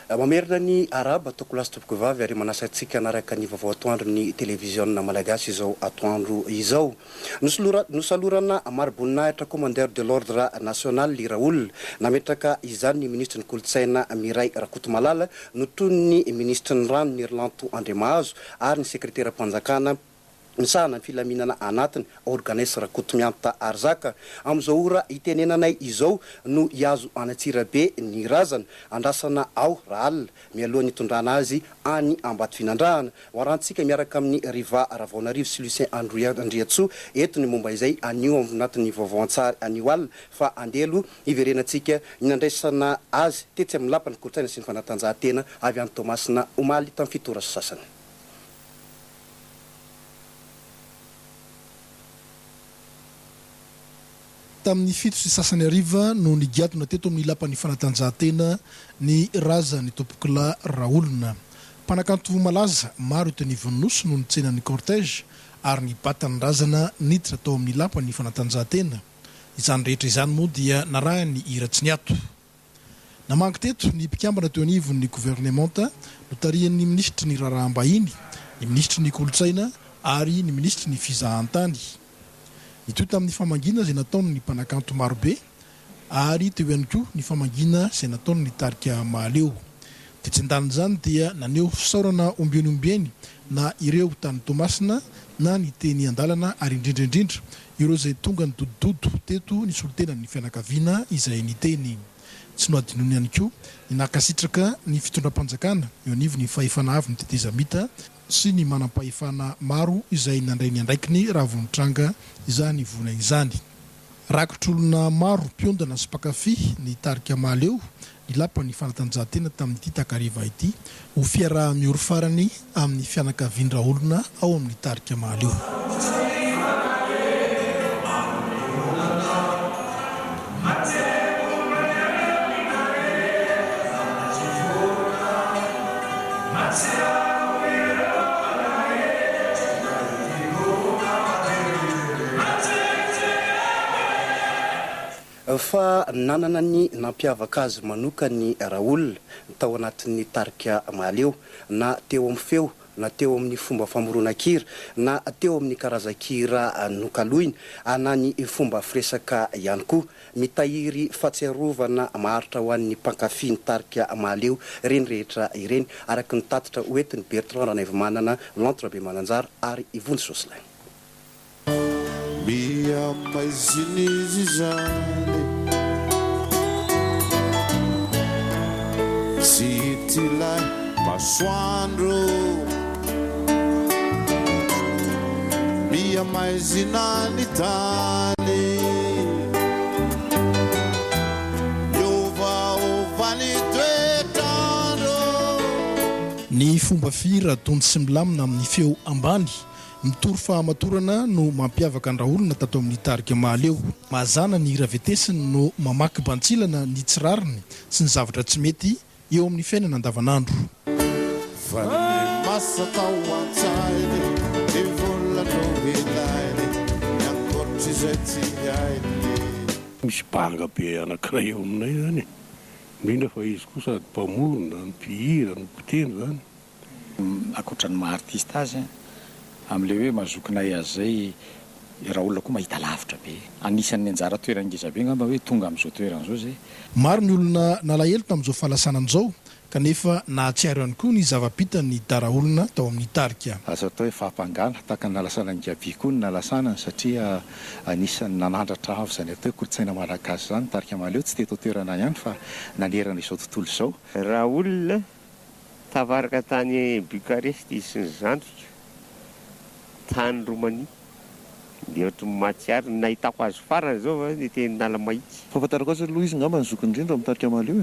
Mamerina ny arahaba tompokolahy sy tompokovavy ary manasa antsika hanaraka ny vaovao atoandro ny televiziona malagasy izao atoandro izao. Nosalorana mari-boninahitra Commandeur de l'Ordre National i Raoul. Nametraka izany ny minisitry ny kolontsaina Miray Rakotomalala, notronin'ny minisitry ny rano Nirlanto Andriamahazo ary ny sekreteram-panjakana misahana ny filaminana anatiny, Organès Rakotomianta Arizaka. Amin'izao ora itenenanay izao no hihazo an'Antsirabe ny razana. Andrasana ao rahalina, mialohan'ny hitondrana azy any Ambatofinandrahana. Hoarahantsika miaraka amin'i Riva Ravaonarivo sy Lucien Andriantsoa eto ny momba izay anio anatin'ny vaovao an-tsary anio alina fa andeha aloha hiverenantsika ny nandraisana azy tetsy amin'ny Lapan'ny Kolontsaina sy ny Fanatanjahantena avy any Toamasina omaly tamin'ny fito ora sy sasany. Tamin'ny fito sy sasany hariva no nigadona teto amin'ny Lapan'ny Fanatanjahantena ny razan'ny Tompokolahy Raolona. Mpanakanto malaza maro eto anivon'ny Nosy no nitsena ny cortège ary nibata ny razana niditra tao amin'ny Lapan'ny Fanatanjahantena. Izany rehetra izany moa dia narahin'ny hira tsy niato. Namangy teto ny mpikambana teo anivon'ny governemanta notarihan'ny minisitry ny Raharaham-bahiny, ny minisitry ny Kolontsaina ary ny minisitry ny Fizahantany. Nitohy tamin'ny famangiana izay nataon'ny mpanakanto marobe ary teo ihany koa ny famangiana izay nataon'ny tarika Mahaleo. Tetsy andanin'izany dia naneho fisaorana ombieny ombieny na ireo tany Toamasina na ny teny an-dalana ary indrindra indrindra ireo izay tonga nidodododo teto ny solontenan'ny fianakaviana izay niteny. Tsy nohadinoiny ihany koa ny nankasitraka ny fitondram-panjakana eo anivon'ny fahefana avon'ny tetezamita sy ny manampahefana maro izay nandray ny andraikiny raha vao nitranga izany voina izany. Rakitr'olona maro mpiondana sy mpankafy ny tarika Mahaleo ny lapan'ny fanatanjahantena tamin'ity takariva ity ho fiaraha-miory farany amin'ny fianakavian-dRaolona ao amin'ny tarika Mahaleo. Fa nanana ny nampiavaka azy manokany Raoul tao anatin'ny tarika Mahaleo, na teo amin'ny feo, na teo amin'ny fomba famoronan-kira, na teo amin'ny karazan-kira nokaloiny, na ny fomba firesaka ihany koa. Mitahiry fahatsiarovana maharitra ho an'ny mpankafy ny tarika Mahaleo ireny rehetra ireny, araka ny tatitra hoentin'i Bertrand Ranaivomanana, Lanto Rabemananjara ary i Vonjy Jocelyn. Miha maizina izy izany Tsy hita ilay masoandro Miha maizina ny tany Miovaova ny toetr'andro. Ny fomba fihira tony sy milamina amin'ny feo ambany Mitory fahamatorana no mampiavaka an-dRaolona tato amin'ny tarika Mahaleo. Mazàna ny hira vetesiny no mamaky bantsilana ny tsy rariny sy ny zavatra tsy mety eo amin'ny fiainana andavanandro. Fa ny masaka ao an-tsainy, ny vola no ilainy, ny ankoatr'izay tsy hainy. Misy banga be anankiray eo aminay izany e! Indrindra fa izy koa sady mpamorona no mpihira no mpitendry izany. Ankoatra ny maha artiste azy, amin'ilay hoe maha zokinay azy izay, Raoul koa mahita lavitra be. Anisan'ny anjara toerany ngeza be angamba hoe tonga amin'izao toerana izao izay. Maro ny olona nalahelo tamin'izao fahalasanana izao kanefa nahatsiaro ihany koa ny zava-bitan'i Daraolona tao amin'ny tarika. Azo atao hoe fahampangana, tahaka ny nalasanan'i Gaby koa ny nalasanany satria anisan'ny nanandratra avo izany atao hoe kolontsaina malagasy izany ny tarika Mahaleo, tsy teto an-toerana ihany fa nanerana izao tontolo izao. Raoul Tafaraka tany Bucarest izy sy ny zandriko, tany Roumanie. Dia ohatry ny mahatsiaro ny nahitako azy farany izao ny teny Analamahitsy. Fahafantarako azy aloha izy ngamba ny zokiny indrindra ao amin'ny tarika Mahaleo e.